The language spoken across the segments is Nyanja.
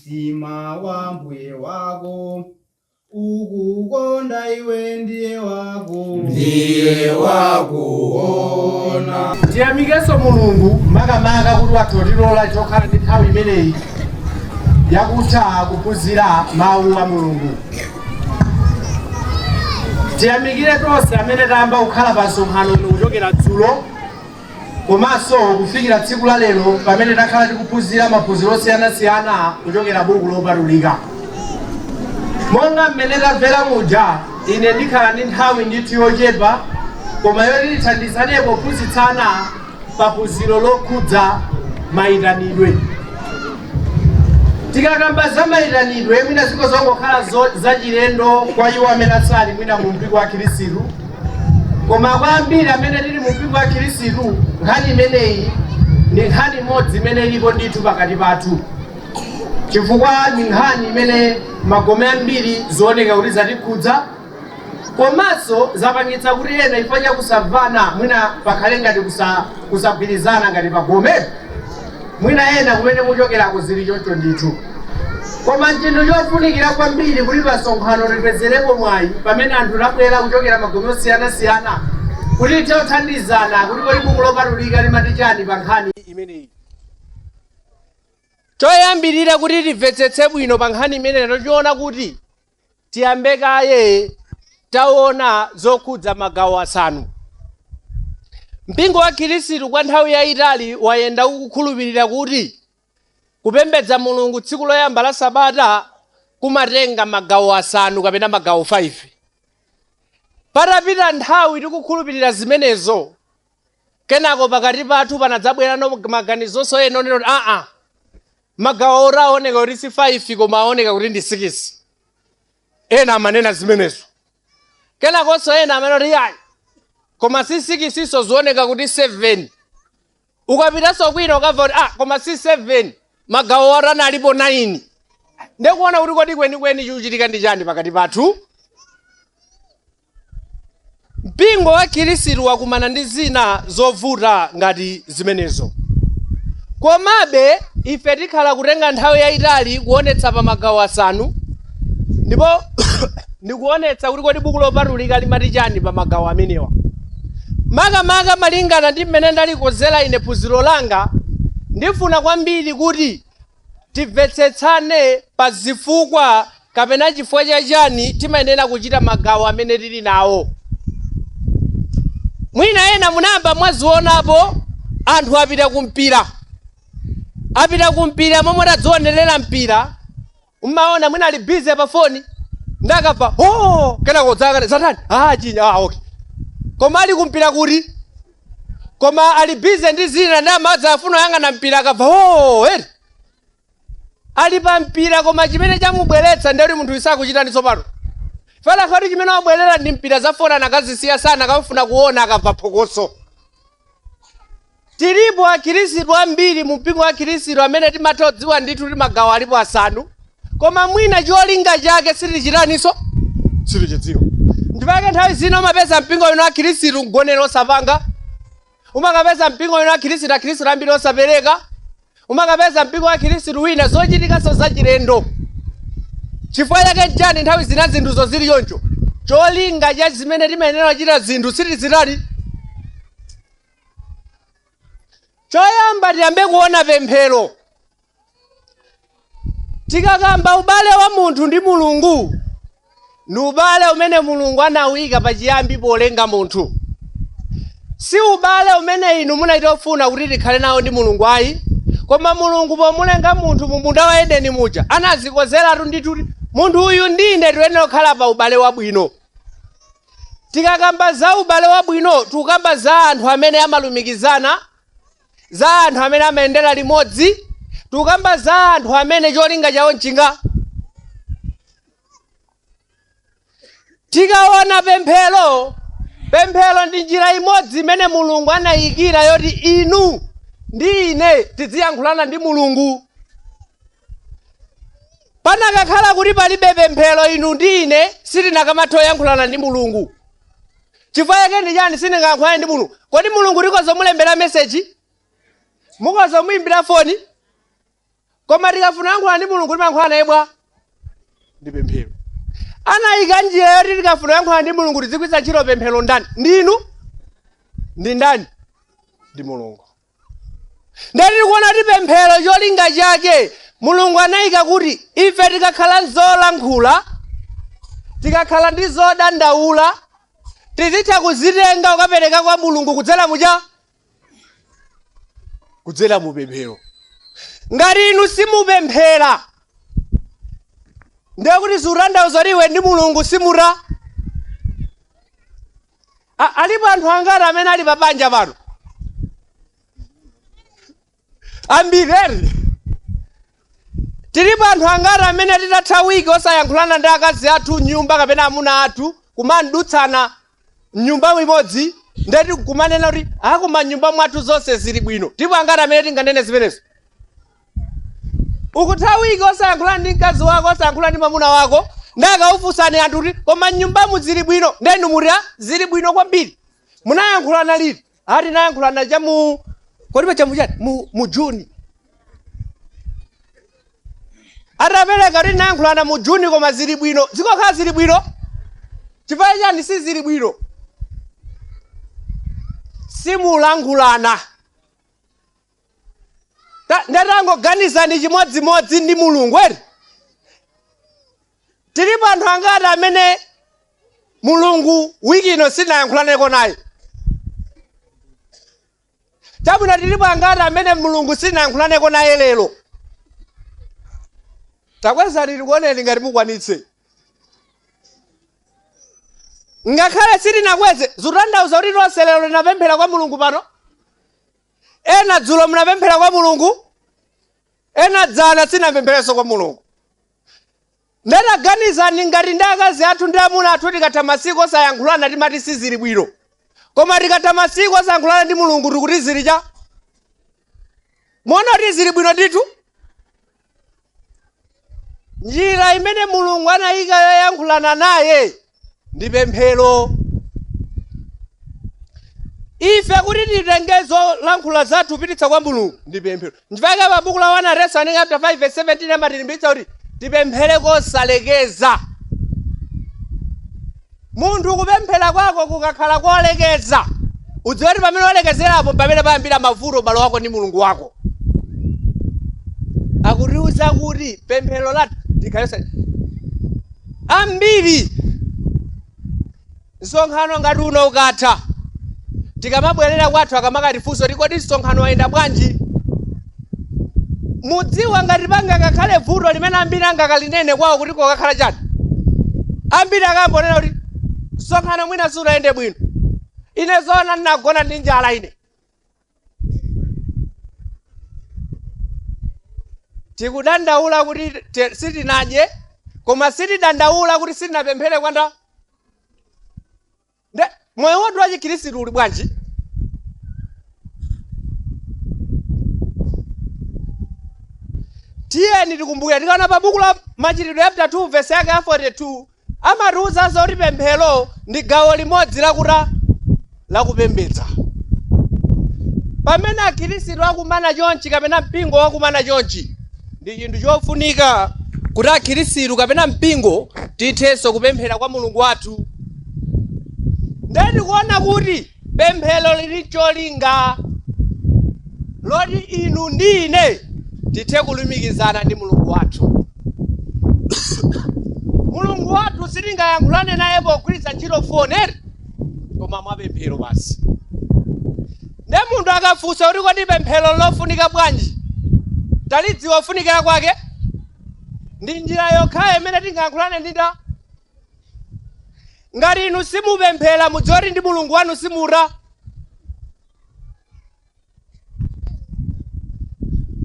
Mtima wa mbuye wako ukukonda iwe ndiye wako Ndiye wakuona. Tiyamikenso Mulungu makamaka kuti watilola chokhala ndi nthawi imeneyi yakutha kuphunzira mawu a Mulungu. Tiyamikire tonse amene tayamba kukhala pa msonkhano uno kuchokera dzulo komanso kufikira tsiku la lero pamene takhala tikuphunzira maphunziro osiyanasiyana kuchokera buku lopatulika. Monga mmene tamvera muja, ine ndikhala ndi nthawi ndithu yochepa koma yoti tithandizane pophunzitsana pa phunziro lokhudza mayitanidwe. Tikakamba za mayitanidwe, mwina zikhoza kungokhala zachilendo kwa iwo amene asali mwina mu mpingo wa Khristu, koma kwa ambiri amene tili mu mpingo wa Khristu, nkhani imeneyi ndi nkhani imodzi imene ilipo ndithu pakati pathu, chifukwa ndi nkhani imene magome ambiri zioneka kuti zatikhudza, komanso zapangitsa kuti ena chifukwa cha kusamvana mwina pakhale ngati kusagwirizana ngati pagome, mwina ena kumene muchokerako zili choncho ndithu. Koma nchinthu chofunikira kwambiri kuti pasonkhano tipezerepo mwayi pamene anthu tabwera kuchokera magome osiyanasiyana kuti tithe kuthandizana kuti kodi buku lopatulika limati chani pa nkhani imeneyi. Choyambirira kuti timvetsetse bwino pa nkhani imeneyi, tochiona kuti tiyambe kaye taona zokhudza magawo asanu. Mpingo wa Khristu kwa nthawi yayitali wayenda ukukhulupirira kuti kupembedza Mulungu tsiku loyamba la sabata kumatenga magawo asanu kapena magawo 5. Patapita nthawi tikukhulupirira zimenezo, kenako pakati pathu panadzabwera maganizonso ena onena kuti aa, magawo ora aoneka kuti si 5 koma aoneka kuti ndi 6. Ena amanena zimenezo. Kenakonso ena amanena kuti yayi, koma si 6 so zioneka kuti 7. Ukapitanso kwina ukamva kuti koma si 7, magawo ora analipo 9. Ndikuona kuti kodi kwenikweni chikuchitika ndi chani pakati pathu? Mpingo wa Khristu wakumana ndi zina zovuta ngati zimenezo. Komabe ife tikhala kutenga nthawi yayitali kuonetsa pa magawo asanu, ndipo ndikuonetsa kuti kodi buku lopatulika limati chani pa magawo amenewa. Makamaka malingana ndi mmene ndalikonzera ine phunziro langa, ndifuna kwambiri kuti timvetsetsane pa zifukwa kapena chifukwa chachani timayenera kuchita magawo amene tili nawo. Mwina ena munayamba mwazionapo anthu apita kumpira, apita kumpira momwe tadzionerera mpira, mmaona mwina ali busy pa foni ndakabva oh, kenako dzakale zatani chinya okay, koma ali kumpira kuti koma ali busy ndi zina ndi amadzi afuna kuyang'ana mpira akabva oh, eri ali pa mpira, koma chimene chamubweretsa ndi kuti munthu sakuchitani tsopano. Fana khoti chimene wabwerera ndi mpira, za foni anakazisiya sana akamfuna kuona akamva phokoso. Tilipo akhristu ambiri mu mpingo wa Khristu amene timatha kudziwa ndithu kuti magawo alipo asanu, koma mwina cholinga chake sitichitaninso sitichidziwa. Ndipake nthawi zina umapeza mpingo wina wa Khristu mgonero osapanga, umakapeza mpingo wina wa Khristu akhristu ambiri osapereka, umakapeza mpingo wa Khristu wina zochitikanso zachilendo. Chifukwa chake nchani nthawi zina zinthuzo zili choncho? Cholinga cha zimene timayenera kuchita zinthu sitizitani. Choyamba tiyambe kuona pemphero. Tikakamba ubale wa munthu ndi Mulungu, ndi ubale umene Mulungu anawuyika pachiyambi polenga munthu. Si ubale umene inu munachita kufuna kuti tikhale nawo ndi Mulungu ayi, koma Mulungu pomulenga munthu mu munda wa Edeni muja anazikonzeratu ndithu kuti munthu uyu ndi ine tiyenera kukhala pa ubale wabwino. Tikakamba za ubale wabwino, tikukamba za anthu amene amalumikizana, za anthu amene amayendera limodzi, tikukamba za anthu amene cholinga chawo nchinga. Tikaona pemphero, pemphero ndi njira imodzi imene Mulungu anayikira yoti inu ndi ine tidziyankhulana ndi Mulungu. Panakakhala kuti palibe pemphero, inu ndi ine sitinakamatha kuyankhulana ndi Mulungu. Chifukwa chake ndi chani sindingayankhulane ndi Mulungu? Kodi Mulungu tikhoza kumulembera meseji? Mukhoza kumuyimbira foni? Koma tikafuna kuyankhula ndi Mulungu timayankhula naye bwa? Ndi pemphero. Anayika njira yoti tikafuna kuyankhula ndi Mulungu tizigwiritsa ntchito pemphero ndani? Ndinu? Ndi ndani? Ndi Mulungu. Ndiye tikuona kuti pemphero cholinga chake Mulungu anayika kuti ife tikakhala nzolankhula, tikakhala ndi zodandaula, tizitha kuzitenga kukapereka kwa Mulungu kudzera mucha kudzera mu pemphero. Ngati inu simupemphera, ndiye kuti zikutanthauza kuti iwe ndi Mulungu simura. Alipo anthu angati amene ali pa banja pano? Ambiri eri. Tilipo anthu angati amene titatha wiki osayankhulana ndi akazi athu m'nyumba kapena amuna athu, kumadutsana m'nyumba imodzi, ndeti kumanena kuti akuma m'nyumba mwathu zonse zili bwino? Tilipo angati amene tinganene zimenezo? Ukutha wiki osayankhulana ndi mkazi wako, osayankhulana ndi mwamuna wako, ndakaufunsani anthu kuti koma m'nyumbamu zili bwino, ndenu muti "Ah, zili bwino kwambiri." Munayankhulana liti? Ati nayankhulana chamu kodi pachamu chani mu Juni. Atapereka kuti nayankhulana mu Juni koma zili bwino, zikokhala zili bwino? Chifukwa chani sizili bwino? Simulankhulana. Ndatangoganizani chimodzimodzi ndi Mulungu eri. Tilipo anthu angati amene Mulungu wiki ino sinayankhulaneko naye? Chabwino, tilipo angati amene Mulungu sinayankhulaneko naye lero? Takwezani tikuoneni ngati mukwanitse. Ngakhale sitinakweze, zikutanthauza kuti tonse lero tinapemphera kwa Mulungu pano? Ena dzulo munapemphera kwa Mulungu, ena dzana sinapempherenso kwa Mulungu. Ndataganizani ngati ndi akazi athu ndi amuna athu tikatha masiku osayankhulana timati sizili bwino, koma tikatha masiku osayankhulana ndi Mulungu tikuti zili cha muona kuti zili bwino ndithu. Njira imene Mulungu anayika yoyankhulana naye ndi pemphero. Ife kuti titenge zolankhula zathu kupititsa kwa Mulungu ndi pemphero. Nchifukwa pa buku la 1 Thesalonica chapter 5 verse 17 amatilimbikitsa kuti tipemphere kosalekeza. Munthu kupemphera kwako kukakhala kolekeza, udziwe kuti pamene walekezerapo pamene payambira mavuto ubale wako ndi Mulungu wako. Akutiuza kuti pemphero lathu likhale ambiri. Msonkhano ngati uno ukatha, tikamabwerera kwathu akamakatifunsa kuti kodi msonkhano wayenda bwanji, mudziwa ngati pangakakhale vuto limene ambiri angakalinene kwawo kuti kokakhala chani. Ambiri akambonena kuti msonkhano mwina sunayende bwino, ine zoona ndinagona ndi njala ine. Tikudandaula kuti sitinadye, koma sitidandaula kuti sitinapemphere kwanda. Nde moyo wathu wa chikhristu uli bwanji? Tiyeni tikumbukire, tikaona pa buku la Machitidwe chapter 2 verse yake ya 42 amatiwuza zoti pemphero ndi gawo limodzi lakuta lakupembedza. Pamene akhristu akumana chonchi kapena mpingo wakumana chonchi, ndi chinthu chofunika kuti akhristu kapena mpingo tithenso kupemphera kwa Mulungu wathu. Ndiye tikuona kuti pemphero lili cholinga loti inu ndi ine tithe kulumikizana ndi Mulungu wathu. Mulungu wathu sitingayankhulane naye pogwiritsa ntchito foni eri, koma mwapemphero basi. Nde munthu akafunsa kuti kodi pemphero lofunika bwanji, talidziwa kufunikira kwake? Ndi njira yokhayo imene tingayankhulane ndi nda. Ngati inu simupemphera, mudziwe kuti ndi Mulungu wanu simura.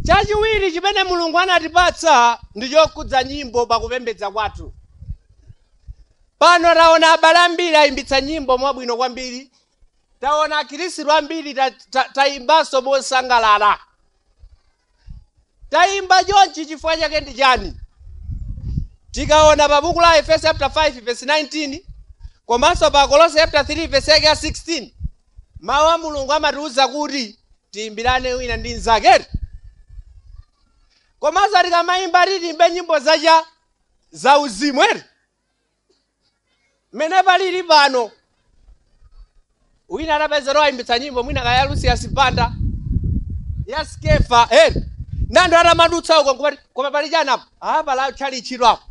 Chachiwiri chimene Mulungu anatipatsa ndi chokhudza nyimbo pakupembedza kwathu. Pano taona abale ambiri ayimbitsa nyimbo mwabwino kwambiri, taona akhristu ambiri tayimbanso mosangalala. Tayimba chonchi chifukwa chake ndi chani? Tikaona pa buku la Efeso chapter 5 verse 19 komanso pa Kolose chapter 3 verse yake ya 16, mawu a Mulungu amatiwuza kuti tiyimbirane wina ndi mnzake. Komanso tikamayimba tiyimbe nyimbo zacha zauzimu eri mmene palili pano. Wina atapezera wayimbitsa nyimbo mwina kaya Lucius Banda ya Skefa eri nando atamadutsa uko nkumati koma pali chani apo apa la tchalitchito apo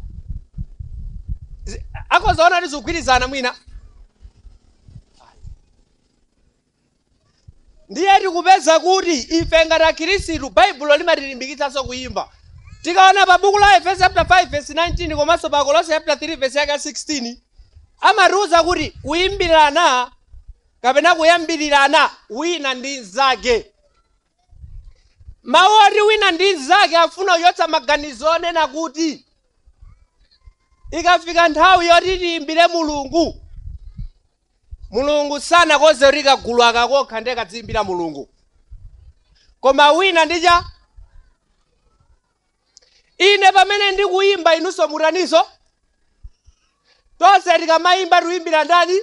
akozaona tizigwirizana mwina. Ndiye tikupeza kuti ife ngati akhristu Baibulo limatilimbikitsanso kuyimba. Tikaona pa buku la Efeso chapter 5 verse 19 komanso pa Kolose chapter 3 verse yake 16 amatiuza kuti kuyimbirana kapena kuyambirirana wina ndi mnzake. Mawu oti wina ndi mnzake afuna kuchotsa maganizo onena kuti ikafika nthawi yoti tiyimbire Mulungu, Mulungu sanakonze kuti kagulu aka kokha ndiye kadziyimbira Mulungu, koma wina ndi cha ine pamene ndikuyimba inunso mutaninso. Tonse tikamayimba tikuyimbira ndani?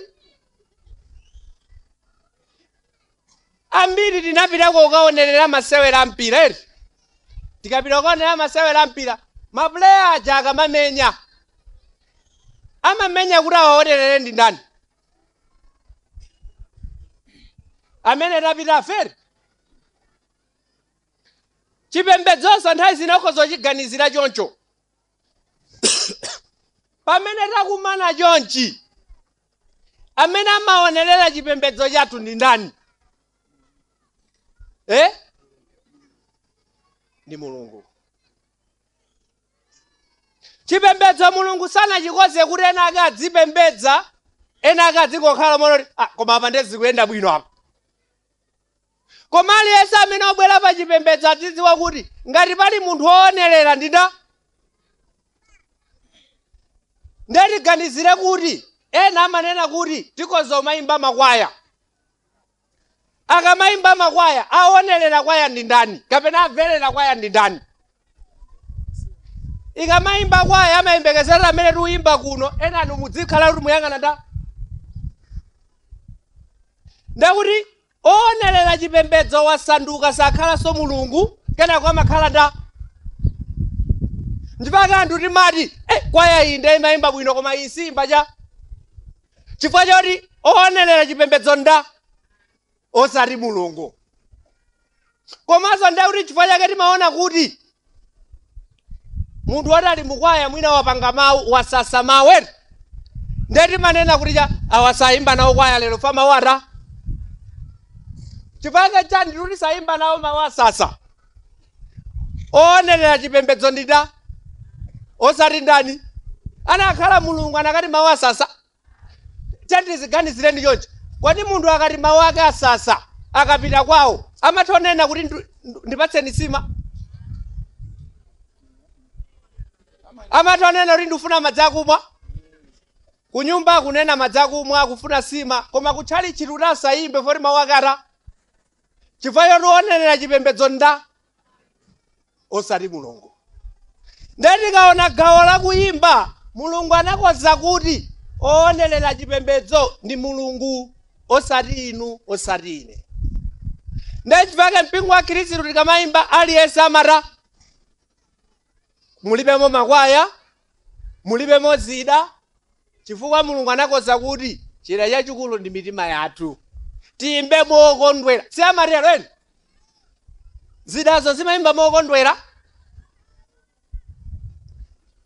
Ambiri tinapitako kukaonerera masewera ampira eri. Tikapita kukaonerera masewera ampira, mapuleya aja akamamenya amamenya kuti awaonerere ndi ndani? Amene tapita aferi. Chipembedzonso nthawi zina ukhoza kuchiganizira choncho. Pamene takumana chonchi, amene amaonerera chipembedzo chathu ndi ndani? Eh? Ndi Mulungu. Chipembedzo Mulungu sanachikonze kuti ena ake adzipembedza, ena ake adzingokhala monoti, ah, koma apa ndiye zikuyenda bwino apa. Koma aliyense amene wabwera pa chipembedzo adzidziwa kuti ngati pali munthu woonerera ndi nda. Ndiye tiganizire kuti ena amanena kuti tikhoza kumayimba makwaya. Akamayimba makwaya aonerera kwaya ndi ndani kapena amverera kwaya ndi ndani? Ikamayimba kwaya amayembekezera amene tikuyimba kuno enanu mudzikhala kuti muyang'ana nda. Ndekuti oonerera chipembedzo wasanduka sakhalanso Mulungu, kenako amakhala nda. Ndipake anthu timati kwaya iyi ndiye imayimba bwino koma iyi siyimba cha. Chifukwa choti oonerera chipembedzo nda osati Mulungu. Komanso ndiye kuti chifukwa chake timaona kuti munthu woti ali mukwaya mwina wapanga mawu, wasasa mawu eti, ndiye timanena kuti cha awa sayimba nawo kwaya lero fa mawu ata. Chifukwa chake chani tikuti sayimba nawo mawu asasa? Oonerera chipembedzo ndi nda osati ndani. Anakhala Mulungu anakati mawu asasa. Tatiziganizireni chonchi, kodi munthu akati mawu ake asasa akapita kwawo amatha kunena kuti ndipatseni sima? Amatha kunena kuti ndikufuna madzi akumwa? Kunyumba akunena madzi akumwa, akufuna sima, koma kutchalitchi kuti asayimbe poti mawu ake ata, chifukwa choti onerera chipembedzo nda osati Mulungu. Ndiye tikaona gawo la kuyimba, Mulungu anakonza kuti oonerera chipembedzo ndi Mulungu osati inu osati ine. Ndiye chifukwa chake mpingo wa Khristu tikamayimba aliyense amata, mulibemo makwaya, mulibemo zida, chifukwa Mulungu anakonza kuti chida chachikulu ndi mitima yathu, tiyimbe mokondwera. Si amatero eni? Zidazo zimayimba mokondwera.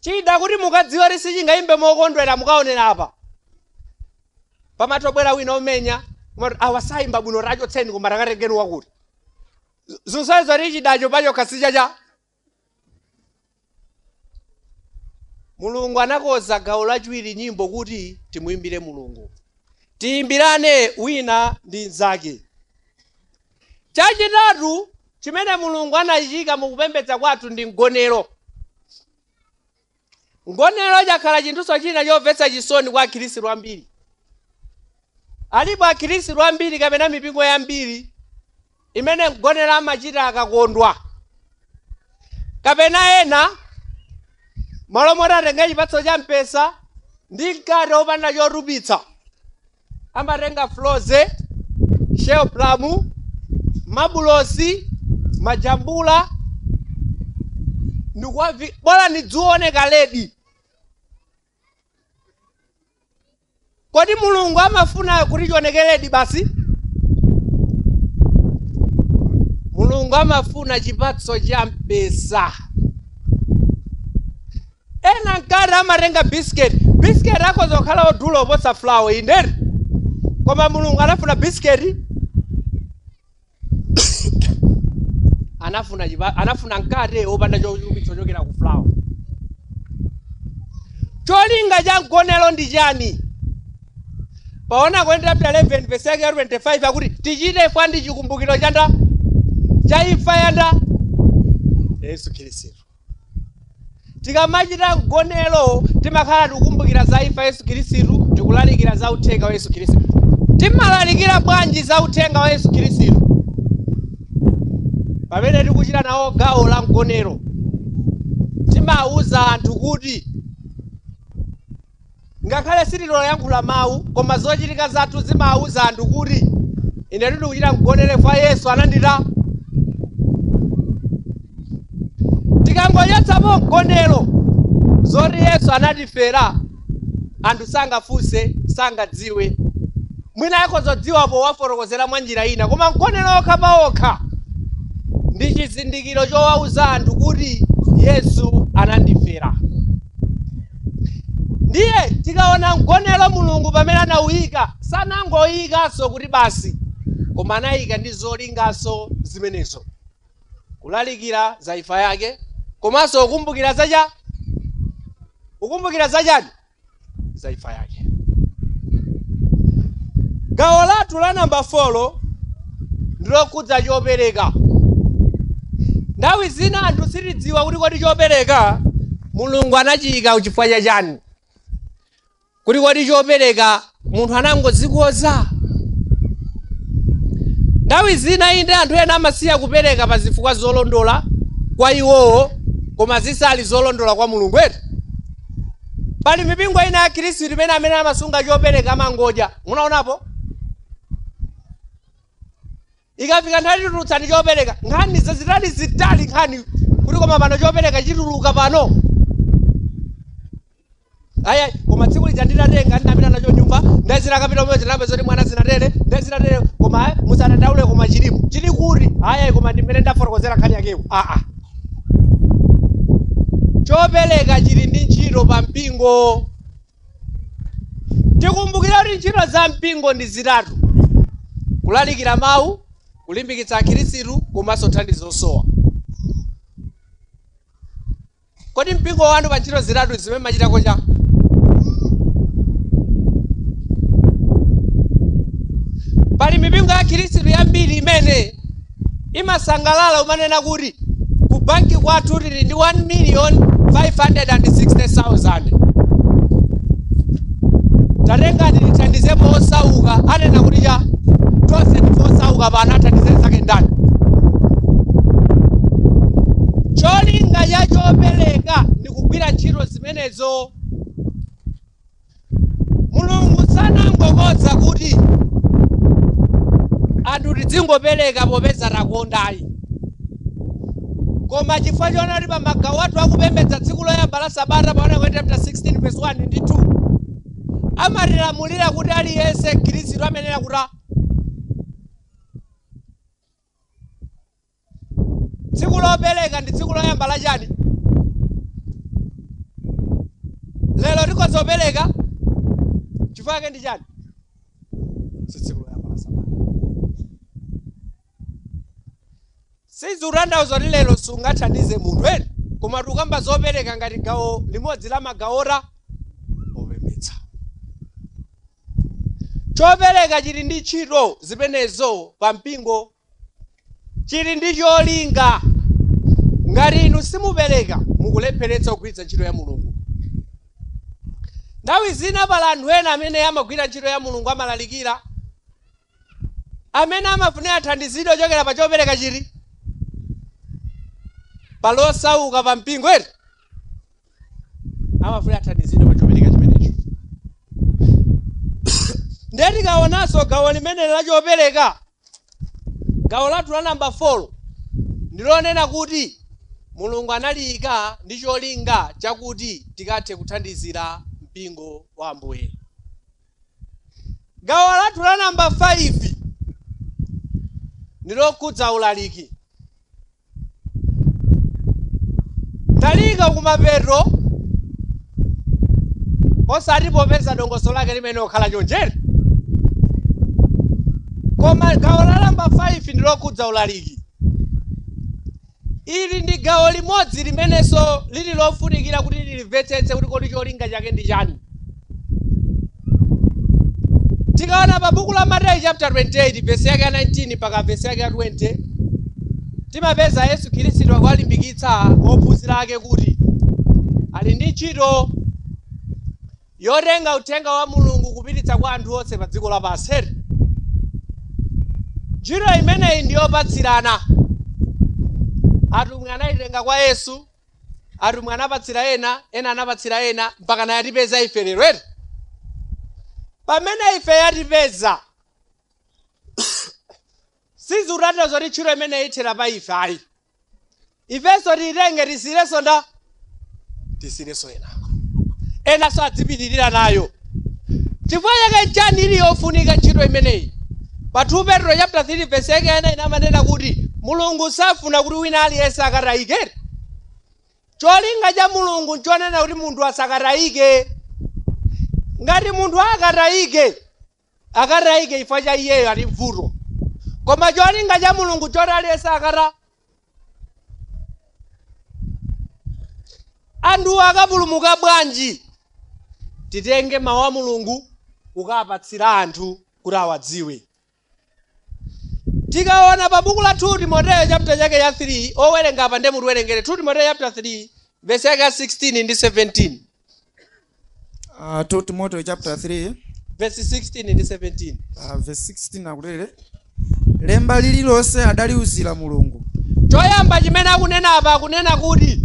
Chida kuti mukadziwa kuti sichingayimbe mokondwera, mukaonera apa pamatobwera wina omenya kumati awa sayimba bwino, tachotseni koma takatengeni wakuti. Zonsezo ndi chidacho pachokha sichacha. Mulungu anakonza gawo lachiwiri nyimbo kuti timuyimbire Mulungu, tiyimbirane wina ndi mnzake. Chachitatu chimene Mulungu anachiyika mukupembedza kwathu ndi mgonero. Mgonero chakhala chinthuso china chomvetsa chisoni kwa akhristu ambiri. Alipo akhristu ambiri kapena mipingo yambiri imene mgonero amachita akakondwa, kapena ena malo moti atenge chipatso cha mpesa ndi mkate wopanda chotupitsa amatenga froze, shell plum, mabulosi, majambula. Ndikuwavi bola ndidzioneka red. Kodi Mulungu amafuna kuti chioneke red basi? Mulungu amafuna chipatso cha mpesa. Ena mkate amatenga biscuit. Biscuit akhoza kukhala odula oposa flour, inderi, koma Mulungu anafuna biscuit? Anafuna mkate wopanda chochulukitsa chochokera ku flour. Cholinga cha mgonero ndi chani? Pa 1 Akorinto chapter 11 verse yake ya 25 akuti tichite ifa ndi chikumbukiro chanda cha imfa yanda Yesu Khristu. Tikamachita mgonero timakhala tikukumbukira za imfa Yesu Khristu, tikulalikira za uthenga wa Yesu Khristu. Timalalikira bwanji za uthenga wa Yesu Khristu? Pamene tikuchita nawo gawo la mgonero, timawuza anthu kuti ngakhale sititoyankhula mawu, koma zochitika zathu zimawuza anthu kuti ine ndikuchita mgonero kwa Yesu anandita. Tikangochotsapo mgonero, zoti Yesu anatifera anthu sangafunse, sangadziwe. Mwina akhozodziwa powafotokozera mwa njira ina, koma mgonero okha pa okha ndi chizindikiro chowauza anthu kuti Yesu anandifera. Ndiye tikaona mgonero, Mulungu pamene anawuyika sanangoyikanso kuti basi, koma anayika ndi zolinganso zimenezo: kulalikira za imfa yake komanso kukumbukira zacha, kukumbukira zachani? Za imfa yake. Gawo lathu la namba 4 ndilokhudza chopereka. Nthawi zina anthu sitidziwa kuti kodi chopereka Mulungu anachiyika chifukwa chachani, kuti kodi chopereka munthu anangozikoza. Nthawi zina inde anthu ena amasiya kupereka pa zifukwa zolondola kwa iwowo, koma zisali zolondola kwa Mulungu, eti? Pali mipingo ina ya Khristu imene amene amasunga chopereka amangodya. Munaonapo? Ikafika nthawi titulutsani chopereka, nkhani zazitali zitali, nkhani kuti koma pano chopereka chituluka pano? Aya, koma tsiku lija nditatenga ndinapita nacho nyumba, ndazilakapita umwe zinapeza zoti mwana zinatere, ndazinatere, koma aya, musadandaule, koma chilipo chili kuti? Aya, koma ndimene ndafotokozera nkhani yakeyo. Aa, chopereka chili ndi ntchito pa mpingo. Tikumbukire kuti ntchito za mpingo ndi zitatu: kulalikira mawu, kulimbikitsa akhristu, komanso thandizo osowa. Kodi mpingo wanu pa ntchito zitatu zimene machitako cha? Pali mipingo ya Khristu yambiri imene imasangalala umanena kuti ku banki kwathu tili ndi 1 million 560,000, tatengani tithandizepo osauka. Anena kuti cha tonse ndife osauka pano, athandize zake ndani? Cholinga cha chopereka ndi kugwira ntchito zimenezo. Mulungu sanangokonza kuti anthu tidzingopereka popeza takondayi, koma chifukwa choona kuti pa magawo athu akupembedza tsiku loyamba la sabata, pa 1 chapter 16 verse 1 ndi 2, amatilamulira kuti aliyense Mkhristu amenera kuti tsiku lopereka ndi tsiku loyamba la chani? Lero tikozopereka chifukwa chake ndi chani? Si tsiku loyamba la sabata. Sizikutanthauza kuti lero sungathandize munthu eni, koma tikukamba zopereka ngati gawo limodzi la magawora opembedza. Chopereka chili ndi ntchito zimenezo pa mpingo, chili ndi cholinga. Ngati inu simupereka, mukulepheretsa kugwiritsa ntchito ya Mulungu. Nthawi zina pali anthu ena amene amagwira ntchito ya Mulungu, amalalikira, amene amafunira thandizidwe ochokera pa chopereka chili pali osauka pa mpingo, eti? Amafunira thandizidwe pa chopereka chimenecho. Ndiye tikaonanso gawo limene la chopereka, gawo lathu la namba 4 ndilonena kuti Mulungu analiyika ndi cholinga chakuti tikathe kuthandizira mpingo wa Ambuye. Gawo lathu la namba 5 ndi lokhudza ulaliki. Talika kumapeto, osati popeza dongosolo lake limene okhala chonjere, koma gawo la namba 5 ndi lokhudza ulaliki. Ili ndi gawo limodzi limenenso lili lofunikira kuti lilimvetsetse kuti kodi cholinga chake ndi chani. Tikaona pa buku la Mateyu chapter 28 verse yake ya 19 mpaka verse yake ya 20, timapeza Yesu Khristu akuwalimbikitsa ophunzira ake kuti ali ndi ntchito yotenga uthenga wa Mulungu kupititsa kwa anthu onse pa dziko lapansi. Ntchito imeneyi ndi yopatsirana. Atumwi anayitenga kwa Yesu, atumwi anapatsira ena, ena anapatsira ena, mpaka nayatipeza ife lero eti. Pamene ife yatipeza, sizikutanthauza zoti ntchito imeneyi ithera pa ife ayi. Ifenso tiyitenge, tisiyirenso nda tisiyirenso ena, enanso adzipitirira nayo. Chifukwa chake chani ili yofunika ntchito imeneyi? Pa 2 Petro chapter 3 verse yake ya 9 amanena kuti Mulungu safuna kuti wina aliyense akatayike. Cholinga cha Mulungu nchonena kuti munthu asakatayike. Ngati munthu akatayike, akatayike chifukwa cha iyeyo ali mvuto, koma cholinga cha Mulungu choti aliyense akata anthu akapulumuka bwanji? Titenge mawu a Mulungu kukapatsira anthu kuti awadziwe. Tikaona pa buku la 2 Timoteyo chapter chake ya 3, owerenga apa nde mutiwerengere 2 Timoteyo chapter 3 verse yake ya 16 ndi 17. 2 Timothy chapter 3 verse 16 ndi 17. Verse 16 akutere: lemba lililonse adaliuzira Mulungu. Choyamba chimene akunena apa, akunena kuti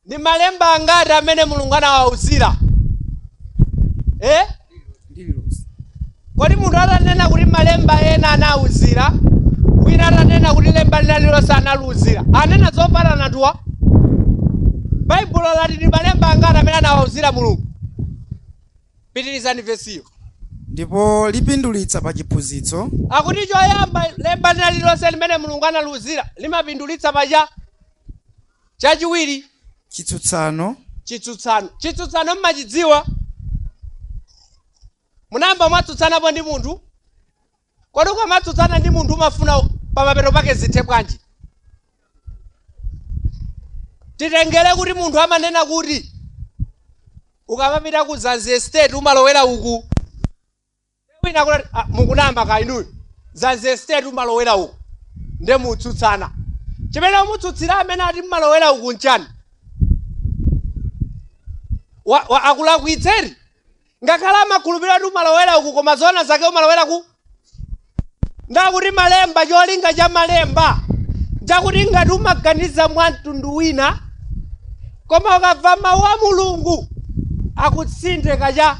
ndi malemba angati amene Mulungu anawauzira, eh? Lililonse. Kodi munthu atanena kuti malemba ena anauzira, wina atanena kuti lemba lina lililonse analiuzira, anena zofanana anthuwa? Baibulo lati ndi malemba angati amene anawauzira Mulungu? Pitirizani vesiyo. Ndipo lipindulitsa pa chiphunzitso. Akuti choyamba, lemba lina lililonse limene Mulungu analiuzira limapindulitsa pacha. Chachiwiri, chitsutsano. Chitsutsano. Chitsutsano mmachidziwa? Munayamba mwatsutsanapo ndi munthu? Kodi ukamatsutsana ndi munthu umafuna pamapeto pake zithe bwanji? Titengere kuti munthu amanena kuti ukamapita ku Zanzi Estate umalowera uku. Wina kuti, "Ah, mukunama ka inuyo, Zanzi Estate umalowera uku." Nde mutsutsana. Chimene umutsutsira amene ati mmalowera uku nchani? Akulakwitseri ngakhale amakhulupirira kuti umalowera uku, koma zoona zake umalowera ku. Ndakuti malemba, cholinga cha malemba chakuti ngati umaganiza mwa mtundu wina, koma ukamva mawu a Mulungu akusinthe kacha,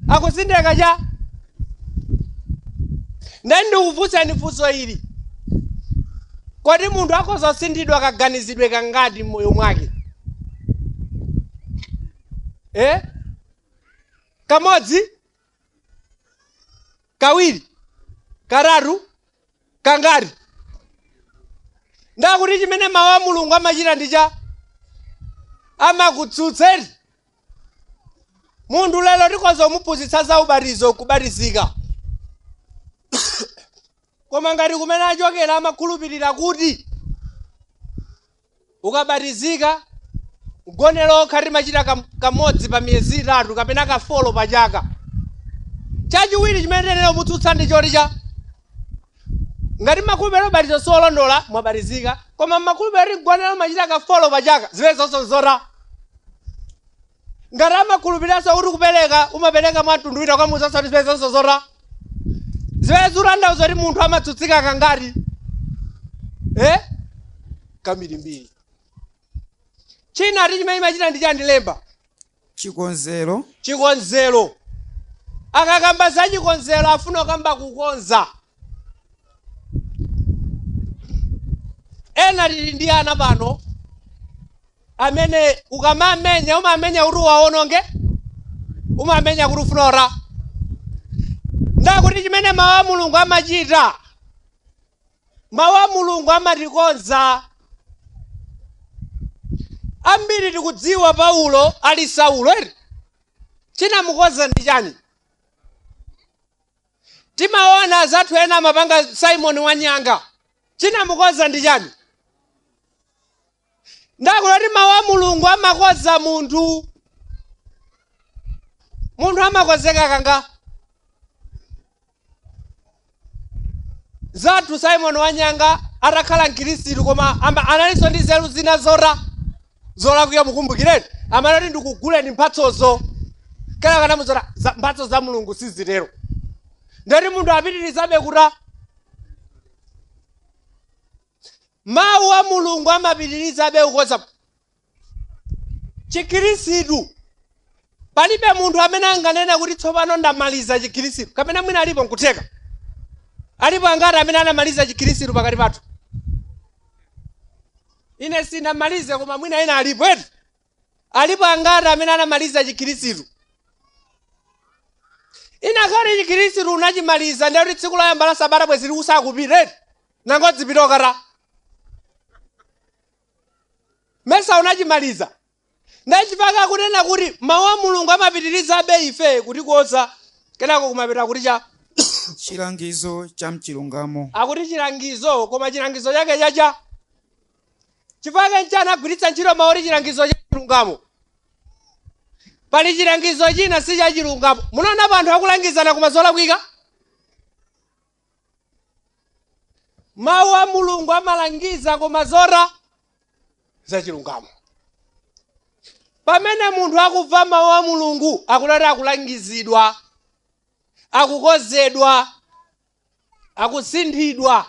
akusinthe kacha. Ndani, ndikufunseni funso ili: kodi munthu akhoza kusinthidwa kaganizidwe kangati m'moyo mwake? Eh? Kamodzi, kawiri, katatu, kangati? Ndakuti chimene mawu a Mulungu amachita ndi cha amakutsutseni. Munthu lero tikhoza kumuphunzitsa za ubatizo, kubatizika, koma ngati kumene achokera amakhulupirira kuti ukabatizika mgonero okha timachita kamodzi pa miyezi 3 kapena ka 4 pa chaka, chachiwiri chimene tiyenera kumutsutsa ndi choti cha ngati makhulupiriro ubatizo siolondola, mwabatizika koma makhulupiriro kuti mgonero machita ka 4 pa chaka, zimene zonse zora. Ngati amakhulupiriranso kuti kupereka umapereka mwa mtundu wina, ukamuwuzanso kuti zimene zonse zora. Zimene zikutanthauza kuti munthu amatsutsika kangati? Eh, kambirimbiri. China ati chimene imachita ndi chani lemba? Chikonzero. Chikonzero. Akakamba za chikonzero afuna kukamba kukonza. Ena tili ndi ana pano amene ukamamenya umamenya kuti uwaononge, umamenya kuti ufuna ora. Ndakuti chimene mawu a Mulungu amachita, mawu a Mulungu amatikonza. Ambiri tikudziwa Paulo ali Saulo, eri chinamukonza ndi chani? Timaona azathu ena amapanga Simon Wanyanga, chinamukonza ndi chani? Ndakuti mawu a Mulungu amakonza munthu. Munthu amakonzeka kanga zathu. Simon Wanyanga atakhala mkhristu, koma analinso ndi nzeru zina zora zolakwika. Mukumbukireni amanati ndikuguleni mphatsozo, kenaka anamuzora mphatso za Mulungu sizitero. Ndati munthu apitirizabe kuta mawu a Mulungu amapitirizabe kukonza chikhristu. Palibe munthu amene anganene kuti tsopano ndamaliza chikhristu, kapena mwina alipo nkutheka. Alipo angati amene anamaliza chikhristu pakati pathu? Ine sindamalize, koma mwina ena alipo, eti? Alipo angati amene anamaliza chikhristu? Inakhale chikhristu unachimaliza, ndiye kuti tsiku loyamba la sabata bwezi usakupita, eti? Nangodzipita okata mesa unachimaliza. Ndachifaka kunena kuti mawu a Mulungu amapitirizabe ife kutikonza. Kenako kumapita kuti cha Chilangizo cha mchilungamo. Akuti chilangizo, koma chilangizo chake chacha chifukwa nchani agwiritsa ntchito mawu oti chilangizo cha chilungamo? Pali chilangizo china si cha chilungamo. Munaona anthu akulangizana koma zolakwika. Mawu a Mulungu amalangiza koma zora zachilungamo. Pamene munthu akumva mawu a Mulungu, akulati akulangizidwa, akukonzedwa, akusinthidwa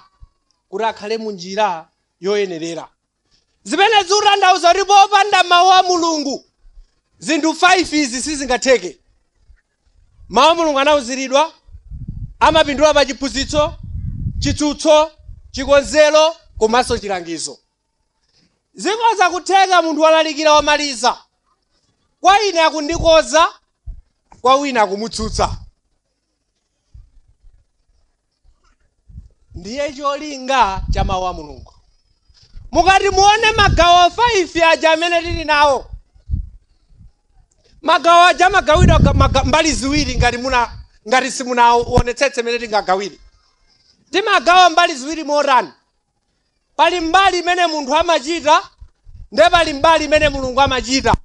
kuti akhale munjira yoyenerera. Zimene zikutanthauza kuti popanda mawu a Mulungu zinthu 5 izi sizingatheke. Mawu a Mulungu anauziridwa, amapindula pa chiphunzitso, chitsutso, chikonzero komanso chilangizo. Zikhoza kutheka munthu walalikira, wamaliza, kwa ine akundikoza, kwa wina akumutsutsa. Ndiye cholinga cha mawu a Mulungu. Mukati muone magawo 5 aja amene tili nawo, magawo aja amagawidwa mbali ziwiri. Ngati simunaonetsetse mene tingagawire, timagawa mbali ziwiri motani? Pali mbali imene munthu amachita, ndiye pali mbali imene Mulungu amachita.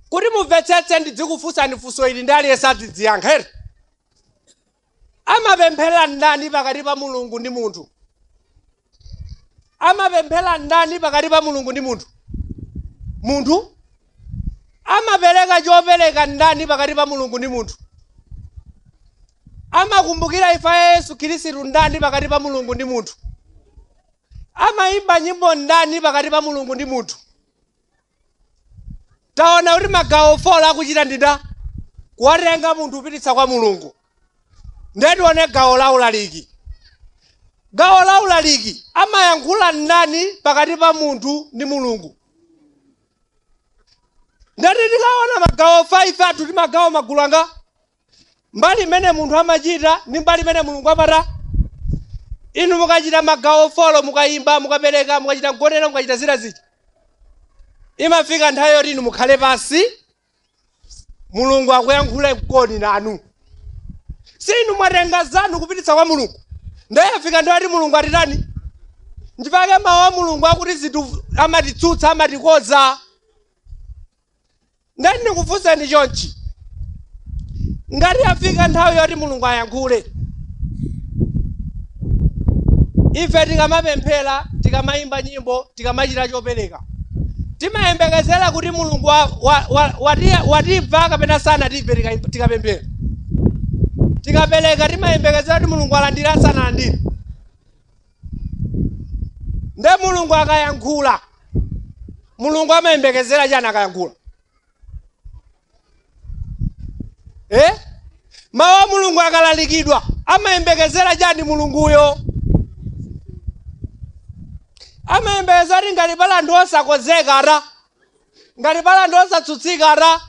Kuti mumvetsetse, ndidzikufunsani funso ili ndi aliyense adzidziyankha, ere? Amapemphera ndani pakati pa Mulungu ndi munthu? Amapemphera ndani pakati pa Mulungu ndi munthu? Munthu. Amapereka chopereka ndani pakati pa Mulungu ndi munthu? Amakumbukira imfa ya Yesu Khristu ndani pakati pa Mulungu ndi munthu? Amayimba nyimbo ndani pakati pa Mulungu ndi munthu? Taona kuti magawo 4 akuchita ndida kuwatenga munthu kupititsa kwa Mulungu. Ndiye tione gawo la ulaliki. Gawo la ulaliki, amayankhula ndani pakati pa munthu ndi Mulungu? Ndati tikaona magawo 5 athu, timagawo magulu anga: mbali imene munthu amachita ndi mbali imene Mulungu amata. Inu mukachita magawo 4, mukayimba, mukapereka, mukachita mgonero, mukachita zina zija, imafika nthawi yoti inu mukhale pasi, Mulungu akuyankhule mkoni nanu. Si inu mwatenga zanu kupititsa kwa Mulungu? Ndiye yafika nthawi yoti Mulungu atitani. Nchifukwa mawu a Mulungu akuti zinthu amatitsutsa, amatikonza. Ndani ndikufunseni chonchi: ngati yafika nthawi yoti Mulungu ayankhule, ife tikamapemphera, tikamayimba nyimbo, tikamachita chopereka, timayembekezera kuti Mulungu watimva kapena sanatimve? Tikapemphera, tikapereka, timayembekezera kuti Mulungu alandira, sanalandire? Nde Mulungu akayankhula, Mulungu amayembekezera chani akayankhula? Eh? Mawu a Mulungu akalalikidwa, amayembekezera chani Mulunguyo? Amayembekeza kuti ngati pali anthu osakonzeka ata, ngati pali anthu osatsutsika ata,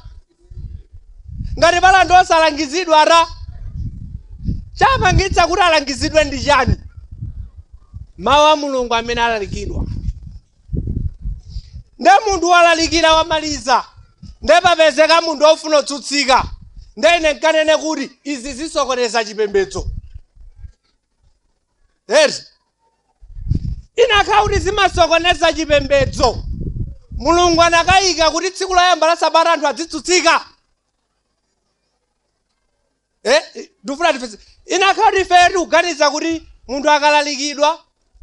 ngati pali anthu osalangizidwa ata. Chapangitsa kuti alangizidwe ndi chani? Mawu a Mulungu amene alalikidwa. Nde munthu walalikira, wamaliza, nde papezeka munthu ofuna kutsutsika. Nde ine nkanene kuti izi zisokoneza chipembedzo. Eti inakhala kuti zimasokoneza chipembedzo, Mulungu anakayika kuti tsiku loyamba la sabata anthu adzitsutsika? Ndifuna tifese. Inakhala kuti ife tikuganiza kuti munthu akalalikidwa,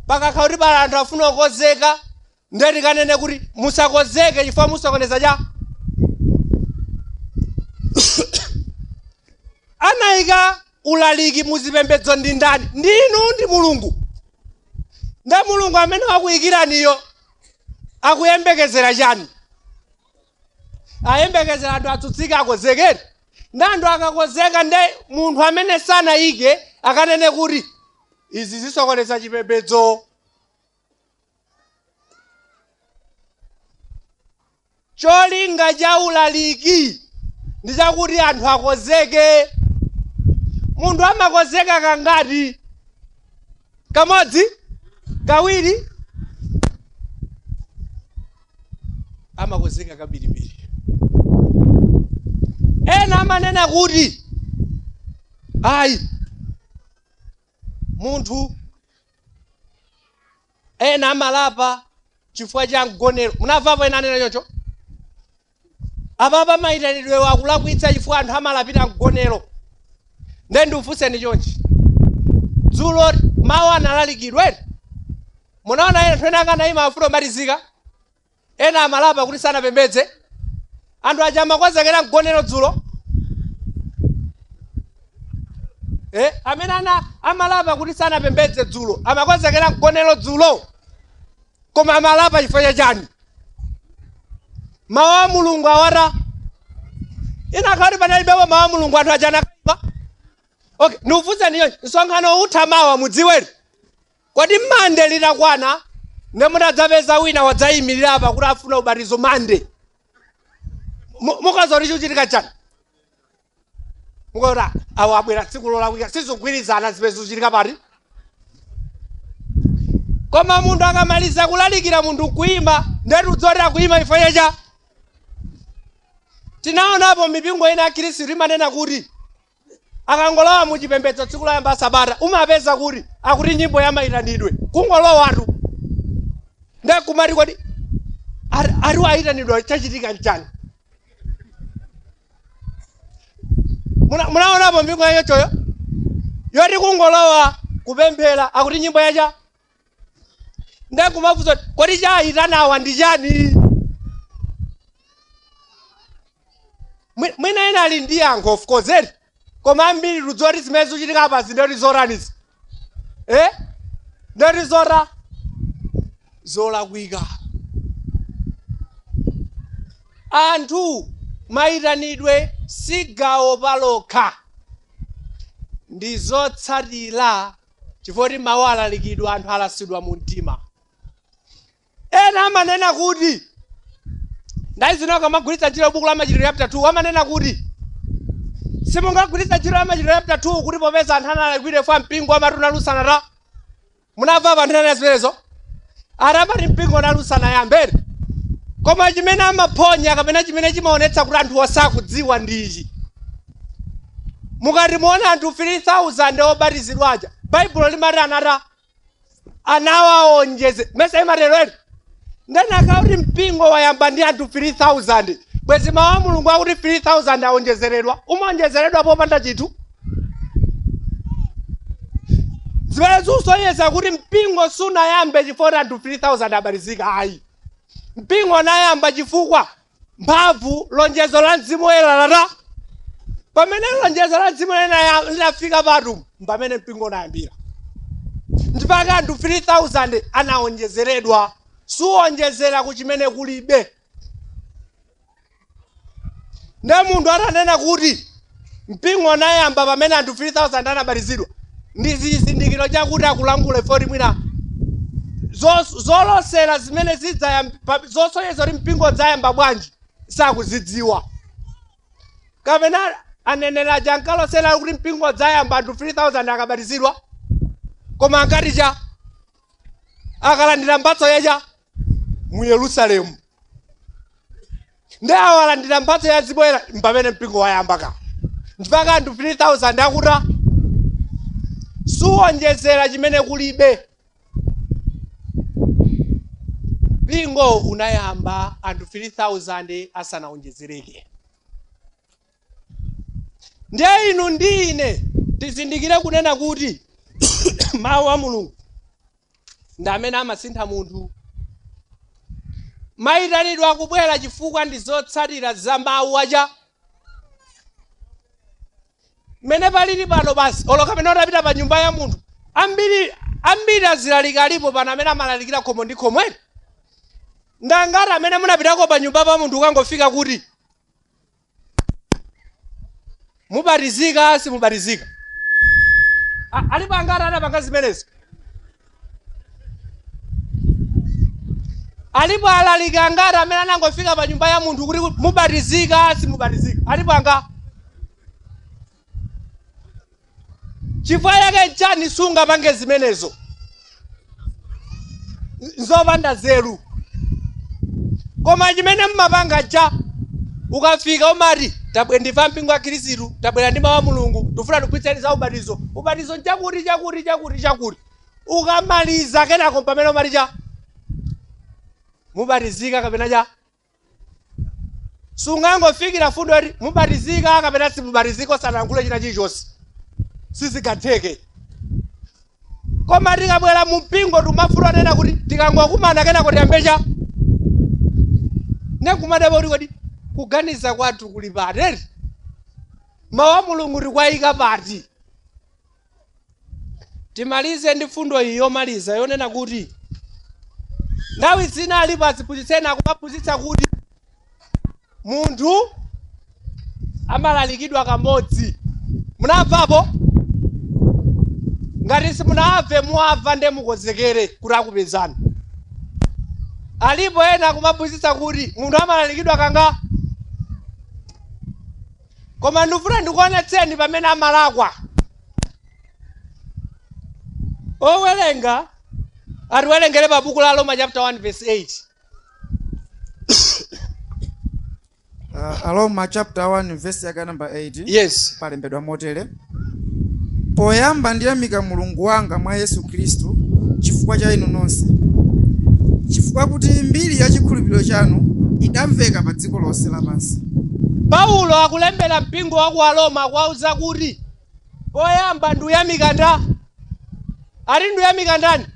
pakakhala kuti pali anthu afuna kukonzeka, nde tikanene kuti musakonzeke chifukwa musokoneza cha anayika ulaliki muzipembedzo ndi ndani? Ndi inu, ndi Mulungu. Nde Mulungu amene wakuyikiraniyo akuyembekezera chani? Ayembekezera anthu atsutsike, akonzekere. Ndi anthu akakonzeka, nde munthu amene sanayike akanene kuti izi zisokoneza chipembedzo. Cholinga cha ulaliki ndi chakuti anthu akonzeke. Munthu amakonzeka kangati? Kamodzi? Kawiri? Amakonzeka kabiribiri. Ena amanena kuti ayi, munthu ena amalapa chifukwa cha mgonero. Munamvapo ena anena choncho? Apapa mayitanidwe akulakwitsa chifukwa anthu amalapira mgonero. Nde ndikufunseni chonchi, dzulo mawu analalikidwa eti? Munaona anthu ena akanayima afuna kubatizika, ena amalapa kuti sanapembedze. Anthu aja amakonzekera mgonero dzulo. Amene ana amalapa kuti sanapembedze dzulo amakonzekera mgonero dzulo, koma amalapa chifukwa cha chani? Mawu a Mulungu awara. Inakhala kuti panalibepo mawu a Mulungu, anthu aja anakaipa. Okay, ndikufunseni chonchi, msonkhano utha mawa, mudziweri kodi Mande litakwana nde mutadzapeza wina wadzayimirira apa kuti afuna ubatizo Mande, mukaza kuti chikuchitika chani? Mukaona awo abwera tsiku lolakwika, sizikugwirizana zimene zikuchitika pati. Koma munthu akamaliza kulalikira, munthu nkuima, ndetu udzoti akuima chifukwa cha tinaonapo mipingo ina ya Khristu imanena kuti akangolowa muchipembedzo tsiku loyamba sabata, umapeza kuti akuti nyimbo yamayitanidwe kungolowatu, nde kumati kodi ari ayitanidwa, chachitika nchani? Munaonapo mpingo yachochoyo yoti kungolowa kupemphera akuti nyimbo yacha, nde kumafunsa kuti, kodi chayitanawa ndi chani? Mwina ena ali ndi yankho, of course, eti, koma ambiri tudziwa kuti zimene zikuchitika apa zindoti zoranizi, ndoti zora zolakwika. Anthu, mayitanidwe si gawo palokha, ndi zotsatira chifukwa kuti mawu alalikidwa, anthu alasidwa mu mtima. Ena amanena kuti ndayi zina akamagwiritsa ntchito buku la Machitidwe chapter 2, amanena kuti simungagwiritsa ntchito ya Machitidwe chapter 2 kuti popeza anthu analakwira fa mpingo amati unalusana ta. Munamva anthu anena zimenezo? Atamati mpingo unalusana yambere. Koma chimene amaphonya kapena chimene chimaonetsa kuti anthu osakudziwa ndi ichi: mukati muona anthu 3000 obatizidwa aja, Baibulo limati anata anawawonjeze mesa imatero eri? Ndenaka kuti mpingo wayamba ndi anthu 3000, bwezi mawu a Mulungu akuti 3000 awonjezeredwa. Umaonjezeredwa popanda chinthu zimene zikusonyeza kuti mpingo sunayambe chifukwa anthu 3000 abatizika, ayi. Mpingo unayamba chifukwa mphamvu, lonjezo la Mzimu Woyera lata. Pamene lonjezo la Mzimu Woyera linafika patu, pamene mpingo unayambira, ndipaka anthu 3000 anawonjezeredwa. Suwonjezera ku chimene kulibe. Nde munthu atanena kuti mpingo unayamba pamene anthu 3000 anabatizidwa, ndi chizindikiro chakuti akulangula ifoti mwina Zolosera zimene zidzayamba, zosonyeza kuti mpingo udzayamba bwanji, sakuzidziwa. Kapena aneneri aja ankalosera kuti mpingo udzayamba anthu 3000 akabatizidwa, koma ankati cha akalandira mphatso yacha mu Yerusalemu. Ndi awo alandira mphatso ya Mzimu Woyera pamene mpingo wayamba ka, mpaka anthu 3000 akuta. Suwonjezera chimene kulibe. Mpingo unayamba anthu 3000 asanawonjezereke. Ndiye inu ndi ine tizindikire kunena kuti mawu a Mulungu ndi amene amasintha munthu. Mayitanidwe akubwera chifukwa ndi zotsatira za mawu aja. Mmene palili pano basi, olo kapena utapita pa nyumba ya munthu, ambiri ambiri azilaliki alipo pano amene amalalikira khomo ndi khomo ere. Ndangati amene munapitako pa nyumba pa munthu, ukangofika kuti, "Mubatizika, simubatizika?" Alipo angati anapanga zimenezo? Alipo alaliki angati amene anangofika pa nyumba ya munthu kuti, "Mubatizika, simubatizika?" Alipo anga? Chifukwa chake nchani sungapange zimenezo? Nzopanda zeru. Koma chimene mmapanga cha ukafika umati, "Tabwe ndife mpingo wa Khristu, tabwera ndi mawu a Mulungu, tifuna tiphunzitseni za ubatizo. Ubatizo nchakuti, chakuti, chakuti, chakuti." Ukamaliza, kenako pamene umati cha, "Mubatizika kapena cha?" Sungangofikira fundo yoti, "Mubatizika kapena simubatizika?" osanayankhule china chilichonse, sizingatheke. Koma tikabwera mu mpingo timafuna nena kuti tikangokumana kenako tiyambe cha nekumadaba kuti, kodi kuganiza kwathu kuli pati? Mawu a Mulungu tikwayika pati? Timalize ndi fundo iyi yomaliza yonena kuti nthawi zina alipo aziphunzitseni akumaphunzitsa kuti munthu amalalikidwa kamodzi. Munamvapo? Ngati simunamve, muwamva, nde mukonzekere kuti akupezani. Alipo ena akumaphunzitsa kuti munthu amalalikidwa kanga, koma ndifuna ndikuonetseni pamene amalakwa. Owerenga atiwerengere pa buku la Roma chapter 1 verse 8. Aroma chapter 1 verse yake number 8. Yes. Palembedwa motere: "Poyamba ndiyamika Mulungu wanga mwa Yesu Khristu chifukwa cha inu nonse, chifukwa kuti mbiri ya chikhulupiriro chanu idamveka pa dziko lonse lapansi." Paulo akulembera mpingo wa ku Aroma, akuwauza kuti, "Poyamba ndiyamika nda ati ndiyamika ndani?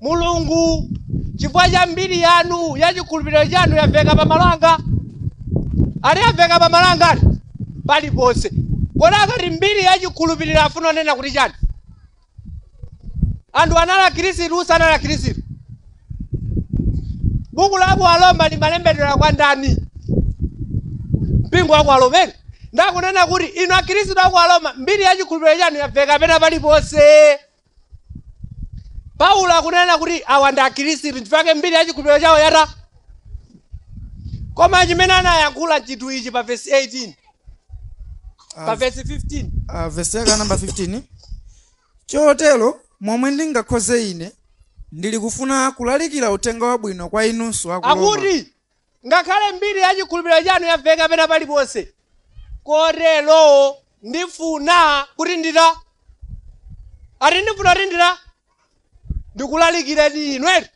Mulungu, chifukwa cha mbiri yanu ya chikhulupiriro chanu yamveka pamalo anga." Ati yamveka pamalo angati? Paliponse. Kodi akati mbiri ya chikhulupiriro afuna onena kuti chani? Anthu anali akhristu, sanali akhristu? Buku la ku Aroma limalembedwera kwa ndani? Mpingo wa ku Aroma. Ndakunena kuti inu akhristu aku Aroma, mbiri ya chikhulupiriro chanu yamveka pena paliponse. Paulo akunena kuti awa ndi akhristu chifukwa mbiri ya chikhulupiriro chawo yata. Koma chimene anayankhula chinthu ichi pa verse 18, pa verse 15. Verse yake number 15: "Chotero momwe ndingakhoze ine ndili kufuna kulalikira uthenga wabwino kwa inunso aku Roma." Akuti ngakhale mbiri ya chikhulupiriro chanu yamveka pena paliponse, kotero ndifuna kuti ndita ati ndifuna kuti ndita ndikulalikireni inu eri.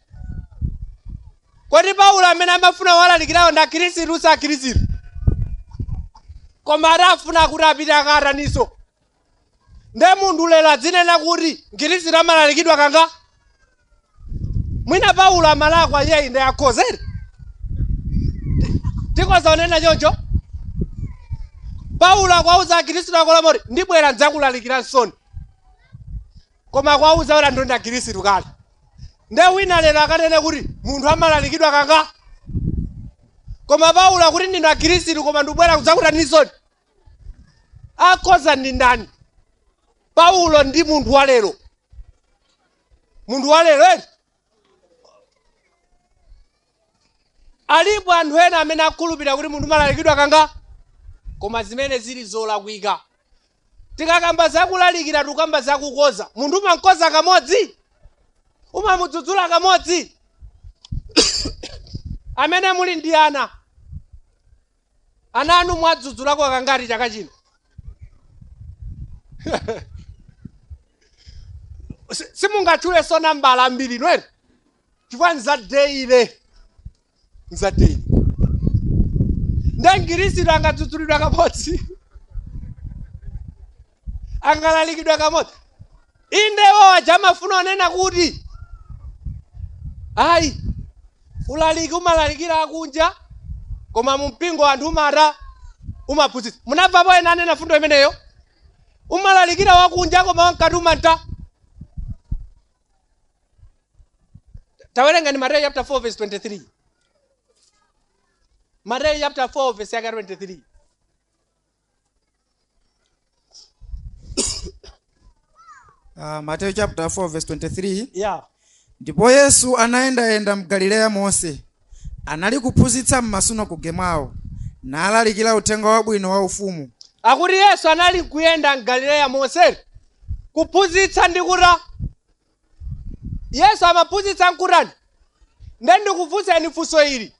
Kodi Paulo amene amafuna walalikirawo ndi akhristu, sa akhristu? Koma adafuna kuti apite akataniso. Nde munthu lero adzinena kuti mkhristu amalalikidwa kanga. Mwina Paulo amalakwa, yeyi ndi akhozere, tikoza kunena choncho. Paulo akuwauza akhristu aku Roma kuti, "Ndibwera ndidzakulalikiranso." Koma akuwauza kuti anthu ndi akhristu kale. Nde wina lero akanene kuti munthu amalalikidwa kanga, koma Paulo akuti, "Ndinu akhristu, koma ndibwera kudzakutanisoni." Akhoza ndi ndani? Paulo ndi munthu wa lero, munthu wa lero eri. Alipo anthu ena amene akhulupirira kuti munthu umalalikidwa kanga, koma zimene zili zolakwika. Tikakamba zakulalikira, tikukamba zakukoza. Munthu umankoza kamodzi, umamudzudzula kamodzi. Amene muli ndi ana, ana anu mwadzudzulako kangati chaka chino? Simungatchulenso nambala ambiri nwere, chifukwa nzadeile, nzadeile. Nde mkhristu angadzudzulidwa kamodzi, angalalikidwa kamodzi. Indewo aja amafuna onena kuti ayi, ulaliki umalalikira akunja, koma mu mpingo anthu umata umaphunzitsa. Munamvapo ena anena fundo imeneyo? Umalalikira wakunja koma wamkati umanta. Tawerenga ni Mateyu chapter 4 verse 23. Mateyu chapter 4 verse yake 23. Mateyu chapter 4 verse 23. Yeah. Ndipo Yesu anayendayenda m'Galileya monse, anali kuphunzitsa m'masunagoge mwawo, nalalikira uthenga wabwino wa ufumu. Akuti Yesu anali kuyenda m'Galileya monse kuphunzitsa ndi kuta. Yesu amaphunzitsa nkutani? Nde ndikufunseni funso ili.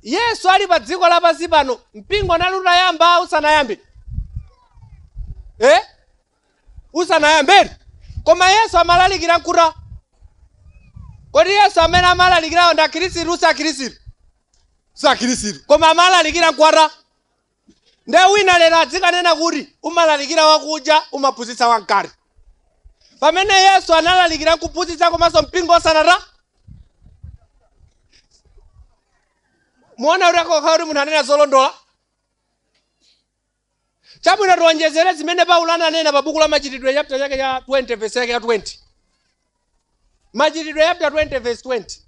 Yesu ali pa dziko lapansi pano, mpingo unali utayamba usanayambe? Usanayambe? Koma Yesu amalalikira nkuta. Kodi Yesu amene amalalikirawo ndi akhristu si akhristu? Si akhristu. Koma amalalikira nkwata. Nde wina lero adzikanena kuti umalalikira wakunja, umaphunzitsa wamkati. Pamene Yesu analalikira nkuphunzitsa komanso mpingo osanata. Muona kuti akokha kuti munthu anena zolondola. Chabwino, tiwonjezere zimene Paulo ananena pa buku la Machitidwe chapter chake cha 20 verse yake ya 20. Machitidwe chapter 20 verse 20.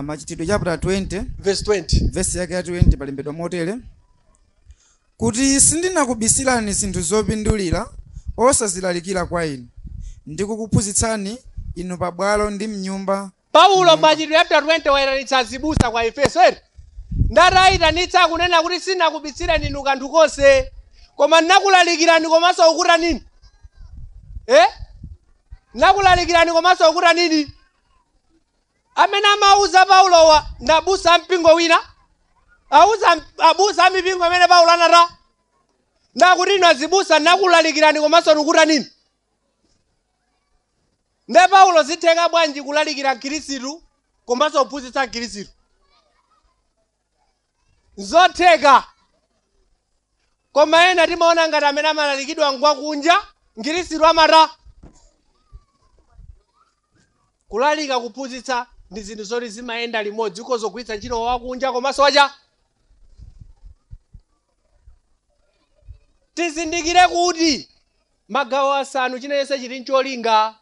Machitidwe chapter 20 verse 20. Verse yake ya 20 palembedwa motere: kuti sindinakubisirani zinthu zopindulira osazilalikira kwa inu, ndikukuphunzitsani inu pabwalo ndi mnyumba. Paulo Machitidwe chapter 20 wayitanitsa azibusa kwa Efeso eri. Ndatayitanitsa akunena kuti sinakubisirani inu kanthu konse, koma ndinakulalikirani komanso ukuta nini? Ndinakulalikirani komanso ukuta nini? Amene amauza Paulowa ndi abusa ampingo wina, auza abusa amipingo amene Paulo anata. Ndakuti inu azibusa ndinakulalikirani komanso ukuta nini? Nde Paulo zitheka bwanji kulalikira mkhristu komanso kuphunzitsa mkhristu? Nzotheka. Koma ena timaona ngati amene amalalikidwa ngwakunja, mkhristu amata. Kulalika, kuphunzitsa ndi zinthu zoti zimayenda limodzi, ukhoza kugwiritsa ntchito wakunja komanso wacha. Tizindikire kuti magawo asanu china chili ncholinga.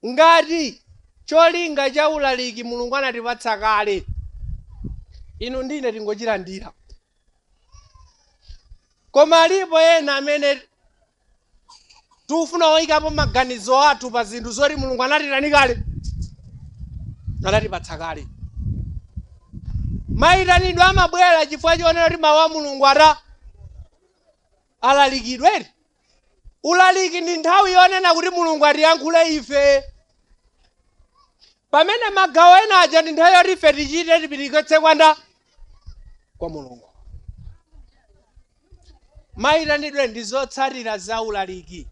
Ngati cholinga cha ulaliki Mulungu anatipatsa kale, inu ndine tingochilandira. Koma alipo ena amene tikufuna oyikapo maganizo athu pa zinthu zoti Mulungu anatitani kale, anatipatsa kale. Mayitanidwe amabwera chifukwa chionera kuti mawu a Mulungu ata alalikidwe. Ulaliki ndi nthawi yonena kuti Mulungu atiyankhule ife, pamene magawo ena aja ndi nthawi yoti ife tichite tipitikitse kwanda kwa Mulungu. Mayitanidwe ndi zotsatira za ulaliki.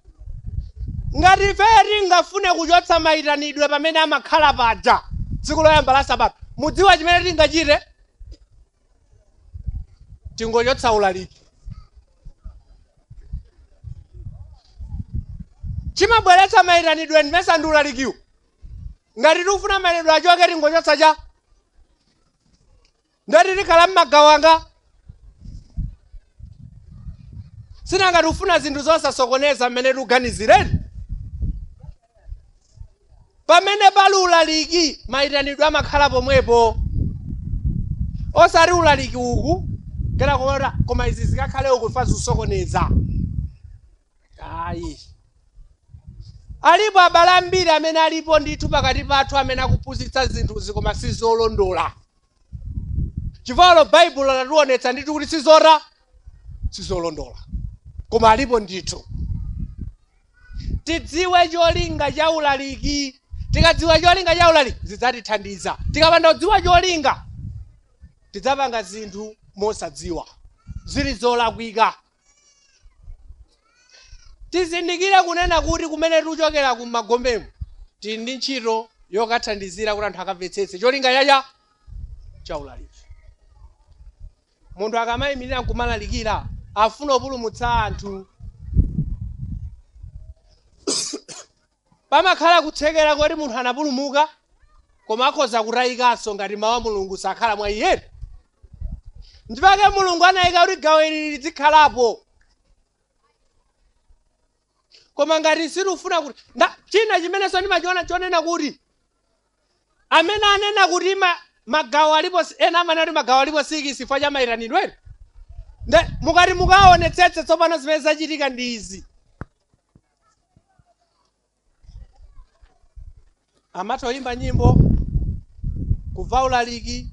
Ngati ife tingafune kuchotsa mayitanidwe pamene amakhala paja tsiku loyamba la Sabata, mudziwa chimene tingachite? Tingochotsa ulaliki. Chimabweretsa mayitanidwe ndimesa ndi ulalikiwo. Ngati tikufuna mayitanidwe achoke, tingochotsa cha ndati tikhala mmagawanga. Sinanga tikufuna zinthu zosasokoneza mmene tikuganizireni. Pamene pali ulaliki, mayitanidwe amakhala pomwepo, osati ulaliki uku kena kuona koma izi zikakhale uku ifa zikusokoneza. Ayi, alipo abale ambiri amene alipo ndithu pakati pathu amene akuphunzitsa zinthuzi, koma sizolondola, chifukwa Baibulo lationetsa ndithu kuti sizolondola, koma alipo ndithu. Tidziwe cholinga cha ulaliki. Tikadziwa cholinga cha ulaliki, zidzatithandiza. Tikapanda kudziwa cholinga, tidzapanga zinthu mosadziwa, zili zolakwika. Tizindikire kunena kuti kumene tikuchokera kumagombemo, tili ndi ntchito yokathandizira kuti anthu akamvetsetse cholinga cha ulaliki. Munthu akamayimirira nkumalalikira, afuna kupulumutsa anthu. Pamakhala kutsekera kuti munthu anapulumuka, koma akhoza kutayikanso ngati mawu a Mulungu sakhala mwa iye. Ndipake Mulungu anayika kuti gawo ili lizikhalapo. Koma ngati sitifuna kuti china chimenenso ndimachiona chonena kuti amene anena kuti magawo alipo, ena amanena kuti magawo alipo 6 chifukwa cha mayitanidwe. Nde mukati mukaonetsetse tsopano zimene zachitika ndi izi. Amatha oyimba nyimbo, kubva ulaliki,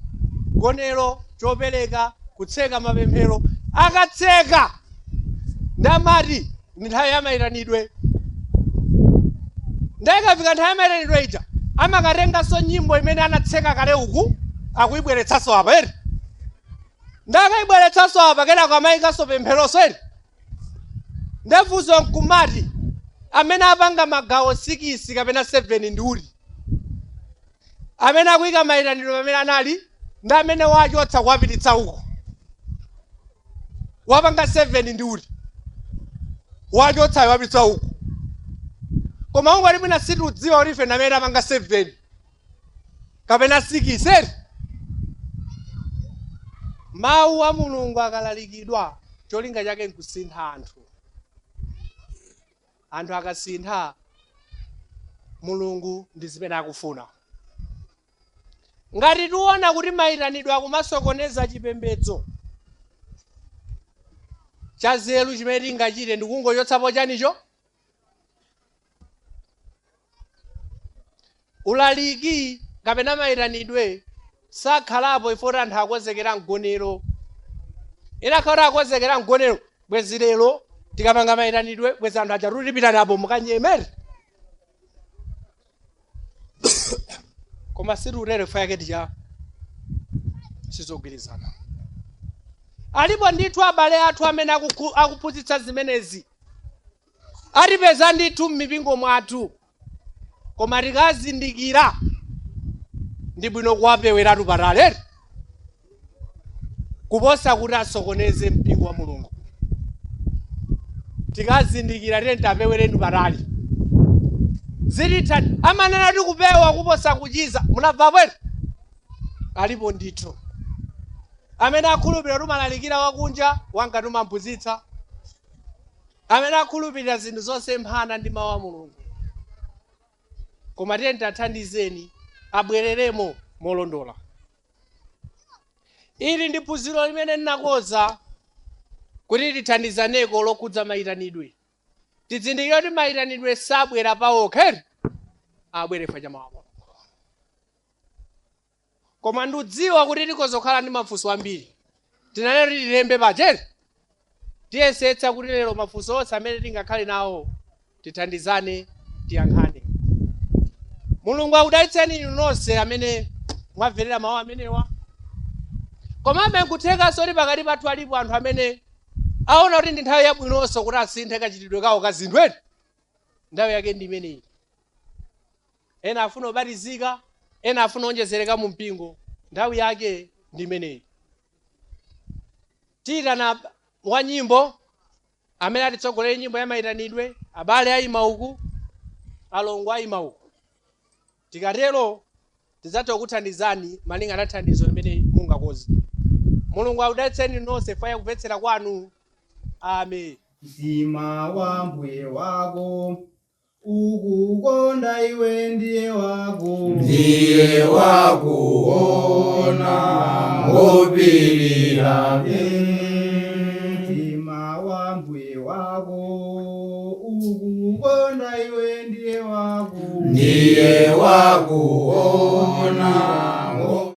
gonero, chopereka, kutseka mapemphero. Akatseka ndamati ndi nthawi ya mayitanidwe. Ndayikafika nthawi ya mayitanidwe ija, amakatenganso nyimbo imene anatseka kale uku, akuyibweretsanso apa eri. Ndakayibweretsanso apa, kenako amayikanso pempheronso eri. Ndefunso nkumati, amene apanga magawo 6 kapena 7 ndi uti? Amene akuyika mayitanidwe pamene anali ndi amene wachotsa kuwapititsa uko, wapanga 7 ndi uti? Wachotsayo wapititsa uko. Koma ungoti mwina situdziwa kuti ife ndamene tapanga 7 kapena 6 eri. Mawu a Mulungu akalalikidwa, cholinga chake nkusintha anthu. Anthu akasintha, Mulungu ndi zimene akufuna. Ngati tiona kuti mayitanidwe akumasokoneza chipembedzo, chazelu chimene tingachite ndikungochotsapo chanicho. Ulaliki kapena mayitanidwe sakhalapo ifo kuti anthu akonzekera mgonero. Inakhala kuti akonzekera mgonero, bwezi lero tikapanga mayitanidwe, bwezi anthu aja tutipita napo mukanyemere. Koma situtero, ifa yake tija sizogwirizana. Alipo ndithu abale athu amene akuphunzitsa zimenezi, atipeza ndithu m'mipingo mwathu, koma tikazindikira ndi bwino kuwapeweratu patali kuposa kuti asokoneze mpingo wa Mulungu. Tikazindikira, tiye tapewereni patali. Zititha amanena kuti kupewa kuposa kuchiza. Munamva bwere? Alipo ndithu amene akhulupirira tumalalikira wakunja wanga tumamphunzitsa, amene akhulupirira zinthu zosemphana ndi mawu a Mulungu. Koma tiye tathandizeni abwereremo molondola. Ili ndi phunziro limene ndinakonza kuti tithandizaneko lokhudza mayitanidwe. Tizindikire kuti mayitanidwe sabwera pawokha, abwere chifukwa cha mawu a Mulungu. Koma ndikudziwa kuti tikozokhala ndi mafunso ambiri. Tinanena kuti tilembe pachere. Tiyesetsa kuti lero mafunso onse amene tingakhale nawo tithandizane, tiyankhane. Mulungu akudalitseni inu nonse amene mwamverera mawu amenewa. Komabe nkuthekanso kuti pakati pathu alipo anthu amene aona kuti ndi nthawi yabwinonso kuti asinthe kachitidwe kawo ka zinthu eni. Nthawi yake ndi imeneyi. Ena afuna kubatizika, ena afuna kuonjezereka mu mpingo. Nthawi yake ndi imeneyi. Tiyitana wa nyimbo amene atitsogolere nyimbo ya mayitanidwe. Abale ayima uku, alongo ayima uku. Tikatero tidzatha kukuthandizani malinga na thandizo limene mungakoze. Mulungu akudalitseni nonse faya kumvetsera kwanu. Amen. Mtima wa mbuye wako ukukonda iwe, ndiye wako, ndiye wakuona ngopirira. Mtima wa mbuye wako. Ndiye waku Ndiye wakuona.